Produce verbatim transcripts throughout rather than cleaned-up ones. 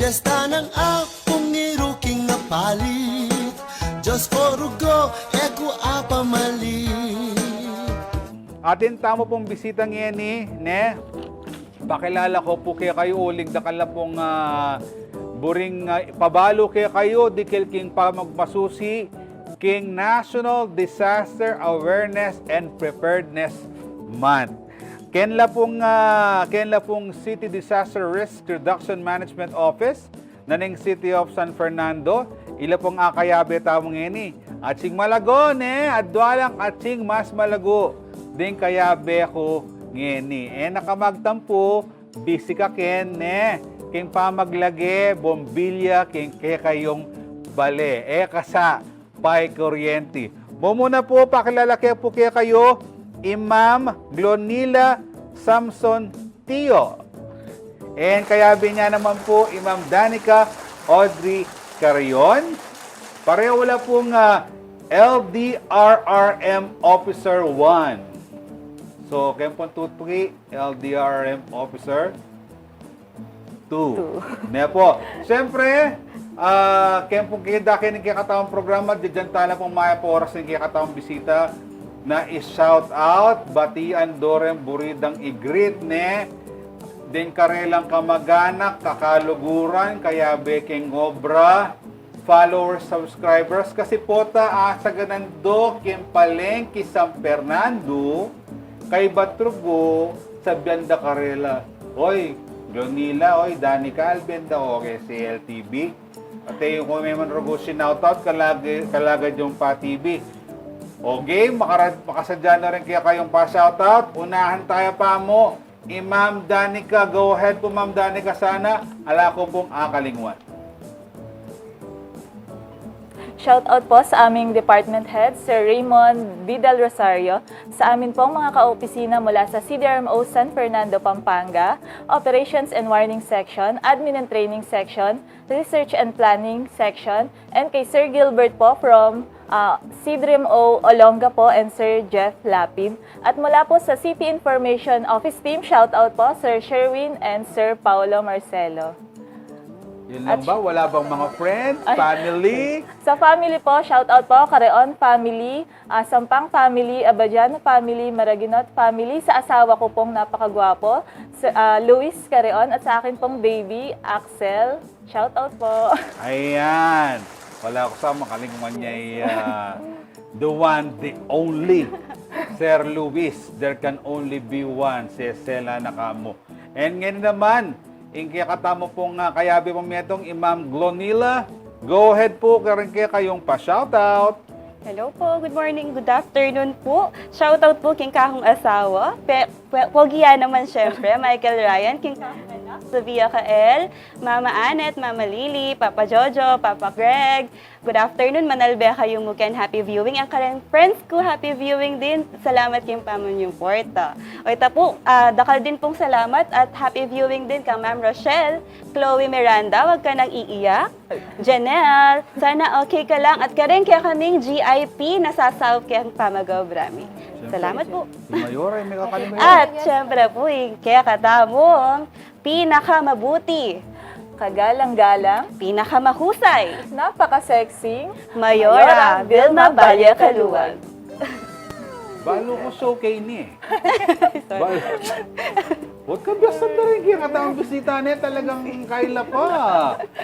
Piyesta nang Apung Iru king apalit, Diyos ko rugo, e ku apamalit. Atin tamu pung bisita ngeni, ne? Pakilala ku pu kekayu uling dakal na pung, ah, buring, ah, pabalu kekayu, dikil king pamagmasusi king National Disaster Awareness and Preparedness Month. Keng la pung, ah, keng la pung City Disaster Risk Reduction Management Office na ning City of San Fernando, ila pung akayabe tamu ngeni. Atsing malago, ne, adwa lang atsing mas malago ding kayabe ku ngeni. E na ka magtampu, busy ka ken, ne, king pamaglage bombilya king kekayung bale. E ka sa paikuryenti. Mumuna pu, pakilala ke pu kekayu i Ma'am Glonila Samson Tio. And kayabe na naman pu i Ma'am Danica Audrey Carrion. Pareho la pung, ah, L D R R M Officer one. So, keng pung tutpuri, L D R R M Officer two. Two. Ne pu. Siyempre, ah, keng pung kida keni kekatang programa, dyan tala pung mayap a oras ning kekatang bisita na i-shout out, batian, do reng buri dang i-greet, ne? Deng karelang kamaganak, kakaluguran, kayabe keng obra, followers, subscribers, kasi pota asaganan do keng palengke San Fernando, kaybat rugu, sabian da karela, "Oy, Glonila, oy, Danica, alben da, okay, si L T V." Pati yung kung may man rugu sinoutout, kalaga, kalaga yung pa T V. Okay, makara-, makasadya na rin kaya kayong pa-shoutout. Unahan tayo pa mo. I Ma'am Danica, go ahead po, Ma'am Danica, sana ala ko pong akalingwan. Shout out po sa aming department head, Sir Raymond D. Del Rosario, sa amin pong mga kaopisina mula sa C D R M O San Fernando, Pampanga, Operations and Warning Section, Admin and Training Section, Research and Planning Section, and kay Sir Gilbert po from ah, C D R M O Olonga po and Sir Jeff Lapid. At mula po sa City Information Office Team, shout out po Sir Sherwin and Sir Paolo Marcelo. Yun lang ba? Wala bang mga friends, family? Sa family po, shout out po, Kareon family, ah, Sampang family, Abadiano family, Maraginot family, sa asawa ko pong napakagwapo, Sir, ah, Luis Kareon, at sa akin pong baby, Axel. Shout out po. Ayan. Wala ko sa makalingwan niya, ah, the one, the only. Sir Luis, there can only be one. Sesela na kamo. And ngayon naman, ing kekatamu pong, ah, kayabe pong metung, i Ma'am Glonila. Go ahead po, karing kekayung pa-shoutout. Hello po, good morning, good afternoon po. Shoutout po king kakung asawa, pe, pe, pogi ya naman syempre, Michael Ryan, king kakung anak, Sofia Kael, Mama Annette, Mama Lily, Papa Jojo, Papa Greg. Good afternoon, manalbe kayu mu ken happy viewing. Ang kareng friends ku, happy viewing din. Salamat king pamanyuporta. O ita po, ah, dakal din pong salamat at happy viewing din kang Ma'am Rochelle, Chloe Miranda, wag ka nang iiyak. Janelle, sana okay ka lang at kareng kekaming G I P na sasaup keng pamag-obra mi. Salamat po. Si Mayor ay may kakalimutan. At syempre po, ing kekatamung pinakamabuti, Kagalang-galang, pinakamahusay, napaka-sexy, Mayora Vilma Valle Caluag. Balu ku show keni. Balu. Wag ka biyasa na rin kaya katang bisita ne, talagang kaila pa.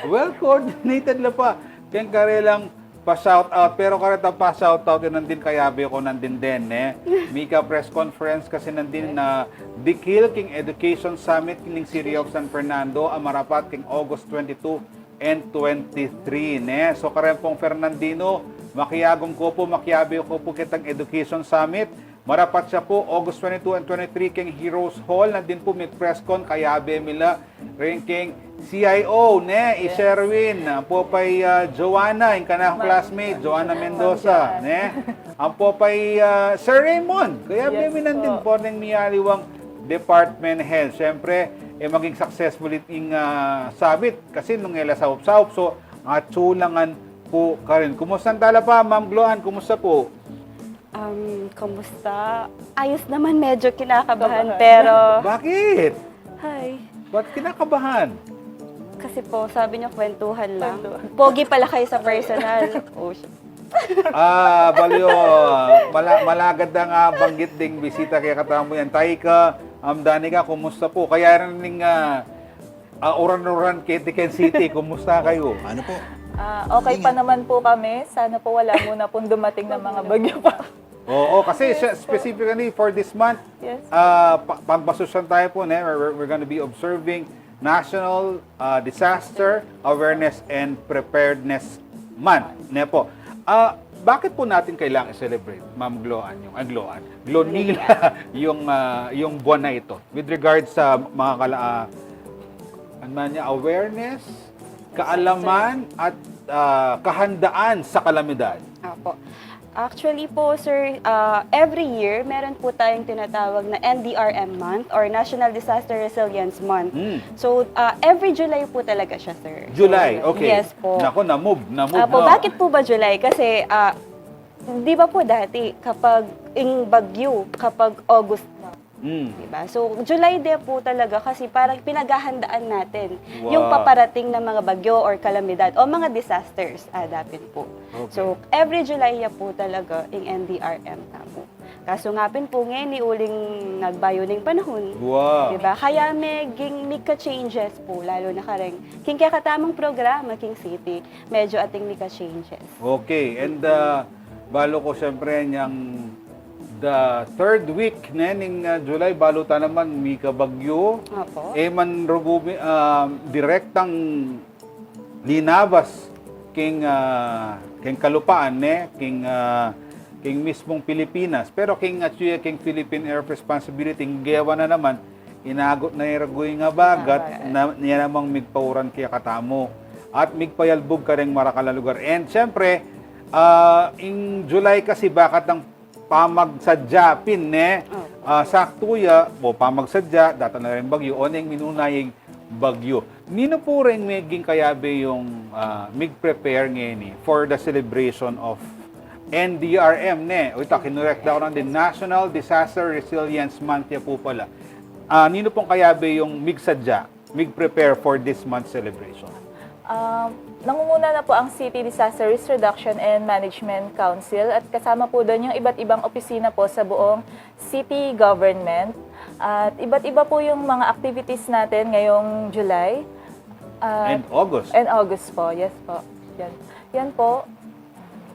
Well coordinated la pa. Keng karelang pa-shoutout, pero kareta pa-shoutout yun nandin kayabe ku nandin din, ne? Mika press conference kasi nandin na dikil king Education Summit ning City of San Fernando, a marapat king August twenty-two and twenty-three, ne? So, kareng pong Fernandino, makiagum ku pu, makiabe ku pu ketang Education Summit. Marapat ya pu, August twenty-two and twenty-three, keng Heroes Hall. Nandin pu mi-press con, kayabe mi la ring keng C I O, ne? I Sherwin, ampo pa i, ah, Joanna, ing kanakung classmate, Joanna Mendoza, ne? Ampo pa i, ah, Sir Raymond, kayabe mi nandin pu, neng mialiwang department head. Siyempre, e maging successful ing, ah, summit kasi nung e la saup-saup. So, atsu la ngan pu karin. Kumusta tala pa, Ma'am Gloan? Kumusta pu? Um, kumusta? Ayos naman, medyo kinakabahan, pero... Bakit? Hi. Ba't kinakabahan? Kasi po, sabi niyo kwentuhan lang. Kwentuhan. Pogi pala kayo sa personal. Oh, shit. Ah, bale, ah, mala-, malagad na nga banggit ding bisita kekatamu yan. Taika, Ma'am Danica, kumusta po? Kaya rin ning, ah, ah, uran-uran keti ken City, kumusta kayo? Ano po? Ah, okay pa naman po kami. Sana po wala muna pong dumating na mga bagyo pa. Oo, kasi siya, specifically for this month, Yes. ah, pa- pagpasensyahan tayo po, ne? We're, we're gonna be observing National ah, Disaster Awareness and Preparedness Month, ne po? Ah, bakit po natin kailangan i-celebrate, Ma'am Gloan, yung, ah, Gloan, Glonila, yung, ah, yung buwan na ito? With regard sa mga kala, ah, ano man niya, awareness, kaalaman, at ah, kahandaan sa kalamidad. Opo. Actually po, sir, ah, every year, meron po tayong tinatawag na N D R M Month or National Disaster Resilience Month. Mm. So, ah, every July po talaga siya, sir. July, So, okay. Yes po. Nako, na-move, na-move. Apo, no? Bakit po ba July? Kasi, ah, di ba po dati, kapag ing bagyo, kapag August na, Mm. di ba? So, July din po talaga kasi parang pinaghahandaan natin yung Wow. paparating na mga bagyo or kalamidad o mga disasters, adapin po. Okay. So, every July ya po talaga ing N D R M tamu. Kaso nga pin po ngayon, ni uling nagbayu ning panahun. Wow. Diba? Kaya meging mika-changes po, lalo na kareng king kekatamung programa, king city, medyo ating mika-changes. Okay, and uh, balu ku siyempre niyang the third week ne ning uh, July, balu ta naman mika bagyo. Opo. E man rugu mi, uh, direktang linabas king, ah, king kalupaan, ne? King, ah, king mismung Pilipinas. Pero king atyu ya king Philippine Air Responsibility, ing gewa na naman, inagut na ing rugu ing abagat, Abagat. Na, niya namang migpauran kekatamu. At migpayalbug kareng marakal a lugar. And siyempre, ah, ing July kasi bakat ng pamagsadya pin, ne? Opo. Ah, saktu ya, o pamagsadya, datan na ring bagyo, o neng minuna ing bagyo. Ninu pu reng meging kayabe yung, ah, mig-prepare ngeni for the celebration of N D R M, ne? O ita, kinurek da ku nang din, National Disaster Resilience Month ya pu pala. Ah, ninu pung kayabe yung migsadya, mig-prepare for this month's celebration? Ah, nangunguna na po ang City Disaster Risk Reduction and Management Council at kasama po doon yung iba't ibang opisina po sa buong city government. At iba't iba po yung mga activities natin ngayong July. At And August. And August po, yes po. Yan, yan po.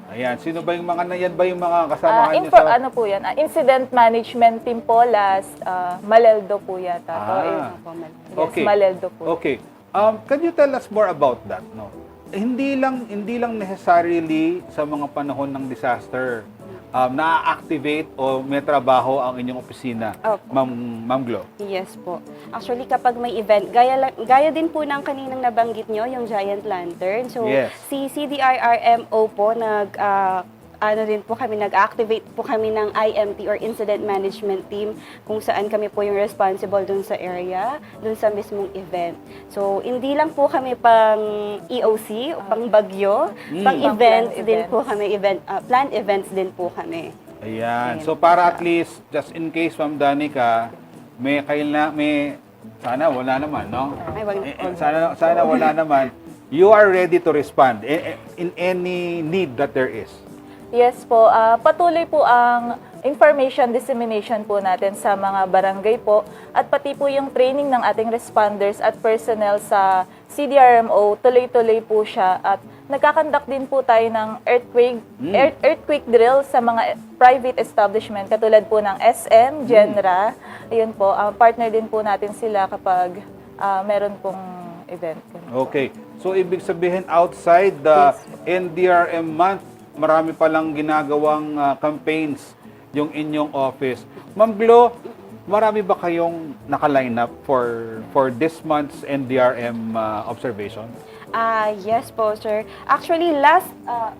Ayan, sino ba yung mga, yan ba yung mga kasama Ah, niyo info, sa... ano po yan? Ah, incident management team po, last ah, Maleldo po yata. Ah. Yes, Okay. Maleldo po. Okay. Um, can you tell us more about that, no? Hindi lang, hindi lang necessarily sa mga panahon ng disaster um, na-activate o may trabaho ang inyong opisina, Opo. Ma'am, Ma'am Glo? Yes po. Actually, kapag may event, gaya, la- gaya din po ng kaninang nabanggit nyo, yung Giant Lantern. So, Yes. si C D R R M O po, nag, ah, ano din po kami, nag-activate po kami ng I M T or Incident Management Team, kung saan kami po yung responsible dun sa area, dun sa mismong event. So, hindi lang po kami pang E O C, pang bagyo, Mm. pang Pang events planned din po events. Kami, event, ah, planned events din po kami. Ayan. Ayan. So, para at least, just in case, Ma'am Danica, may kaila, may, sana wala naman, no? Ay, wag- Eh, eh, sana, sana wala naman. You are ready to respond eh, eh, in any need that there is. Yes po, ah, patuloy po ang information dissemination po natin sa mga barangay po at pati po yung training ng ating responders at personnel sa C D R M O, tuloy-tuloy po siya at nagkakandak din po tayo ng earthquake, Mm. earth- earthquake drill sa mga private establishment katulad po ng S M, Genra. Ayun po, ah, partner din po natin sila kapag ah, meron pong event. Okay. So, ibig sabihin, outside the N D R M month, marami palang ginagawang ah, campaigns yung inyong office. Ma'am Glo, marami ba kayong naka-line up for for this month's N D R M ah, observation? Ah, yes po, sir. Actually, last ah,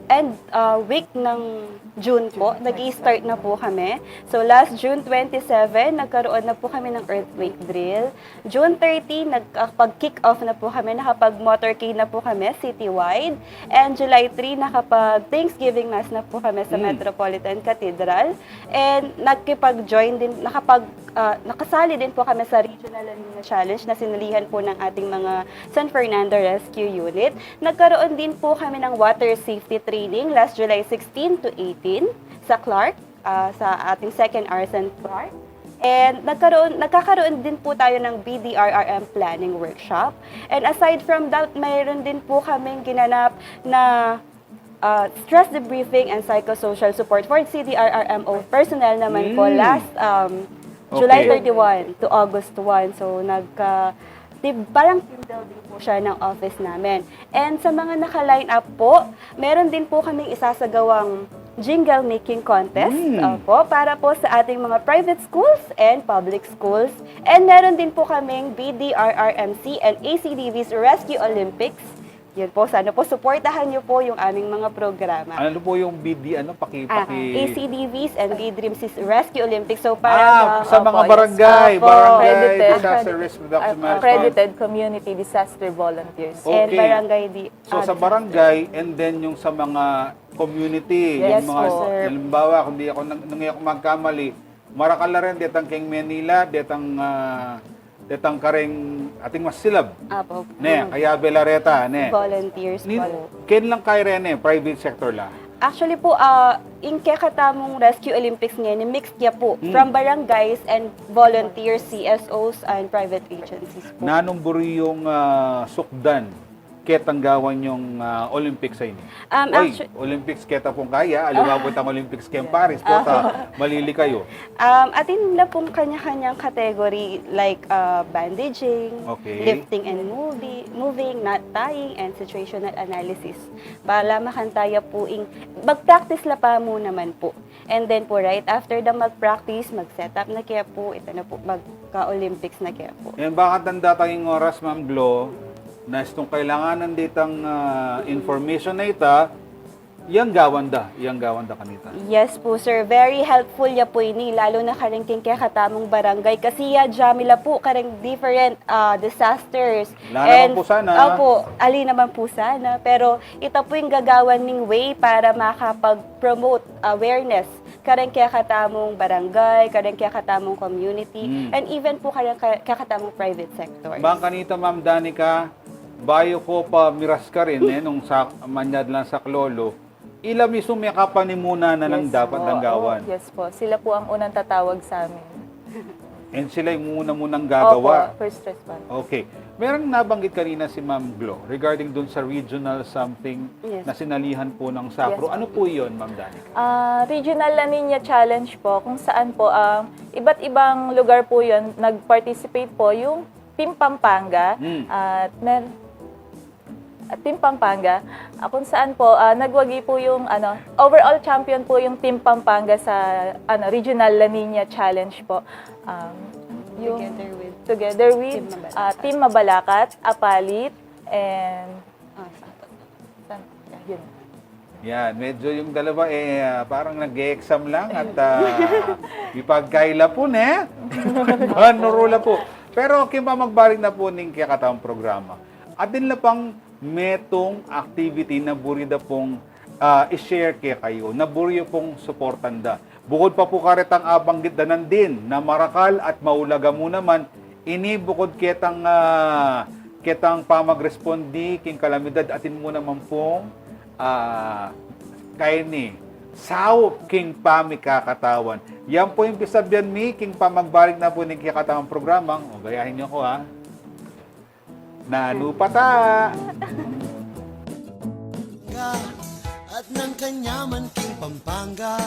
end, ah, week ng June po, nag-i-start na po kami. So, last June twenty-seven, nagkaroon na po kami ng earthquake drill. June thirty, nakapag-kick off na po kami, nakapag-motorcade na po kami citywide. And July three, nakapag-Thanksgiving Mass na po kami sa Metropolitan Cathedral. And nakipag-join din, nakapag, ah, nakasali din po kami sa Regional La Niña Challenge na sinalihan po ng ating mga San Fernando Rescue Unit. Nagkaroon din po kami ng water safety training last July sixteen to eighteen sa Clark, ah, sa ating second Arson Clark. And nagkaroon, nagkakaroon din po tayo ng B D R R M planning workshop. And aside from that, mayroon din po kaming ginanap na, ah, stress debriefing and psychosocial support for C D R R M O personnel naman po last, um, July thirty-one to August one. So, nagka, di, parang team building po siya ng office namin. And sa mga naka-line up po, meron din po kaming isasagawang jingle making contest, opo, para po sa ating mga private schools and public schools. And meron din po kaming B D R R M C and A C D V's Rescue Olympics. Yun po, sana po suportahan niyo po yung aming mga programa. Ano po yung B D, ano, paki-, Ah, paki- A C D V's and B D R I M C's Rescue Olympics. So, para Ah, sa mga barangay, opo, yes. Barangay Disaster Risk Reduction Management. Accredited community disaster volunteers. And barangay di-, So, sa barangay, and then yung sa mga community, yung mga, halimbawa, kung di ako, nang, nang ako magkamali, Marakal la rin, detang keng Manila, detang, ah, detang kareng ating Masilab. Apo. Ne, kaya Belareta, ne. Volunteers po. Ken lang kayo rin, eh, private sector la? Actually po, ah, ing kekatamung Rescue Olympics ngeni, mixed ya po. From barangays and volunteers, C S Os, and private agencies po. Nanung buri yung, ah, sukdan ketang gawan yung, ah, Olympics a ini? Um, Olympics keta pung kaya, aliwa po itang Olympics keng Paris po, ta malili kayo. Um, atin la pung kanya-kanyang category, like, ah, bandaging, lifting and moving, knot tying, and situational analysis. Bala makanta ya po ing, mag-practice la pa mu naman po. And then po, right after da mag-practice, mag-set up na kaya po, ita na po, magka-Olympics na kaya po. Yan, baka tanda tayong oras, Ma'am Glo, na itong kailanganan ditang, ah, information na ita, yang gawan da, yang gawan da kanita. Yes po, sir. Very helpful ya po ini, lalo na karing keng kekatamung barangay. Kasi ya, dyan mila po karing different, ah, disasters. Lalo naman po sana. Opo, ali naman po sana. Pero ita po yung gagawan ning way para makapag-promote awareness kareng kekatamung barangay, kareng kekatamung community, and even po kareng ke-, kekatamung private sectors. Bang kanita, Ma'am Danica, bayu ko pa miras karin, eh, nung sa, manyad lang sa Klolo, ila mismo may kapanimuna na ng dapat nang gawan. Yes po. Sila po ang unang tatawag sa amin. And sila yung una munang gagawa. Opo, first responder. Okay. Merong nabanggit kanina si Ma'am Glo regarding dun sa regional something na sinalihan po ng SAFRU. Ano po yun, Ma'am Danica? Ah, Regional La Niña Challenge po, kung saan po, ah, iba't ibang lugar po yun, nag-participate po yung Team Pampanga. At mer-, at Team Pampanga, ah, kung saan po, ah, nagwagi po yung, ano, overall champion po yung Team Pampanga sa, ano, Regional La Niña Challenge po. Um, yung together with, ah, Team Mabalacat, Apalit, and, ah, yun. Yan, medyo yung dalawa, eh, ah, parang nag-e-exam lang at, ah, ipagkaila po, ne? Manurula po. Pero, kaya magbalik na po ning kekatang programa. Atin la pang metung activity na buri da pong, ah, i-share kekayu, na buri yu pong suportan da. Bukod pa po karetang abanggit da nandin, na marakal at maulaga mu naman, ini bukod ketang, ah, ketang pamagrespondi king kalamidad, atin mu naman pong, ah, kaya ni, saup king pamikakatawan. Yan po yung pisabian mi, king pamagbalik na po ning kekatamung programang, o, gayahin niyo ko, ha. Nanu pa ta? At nang kanyaman king Pampanga.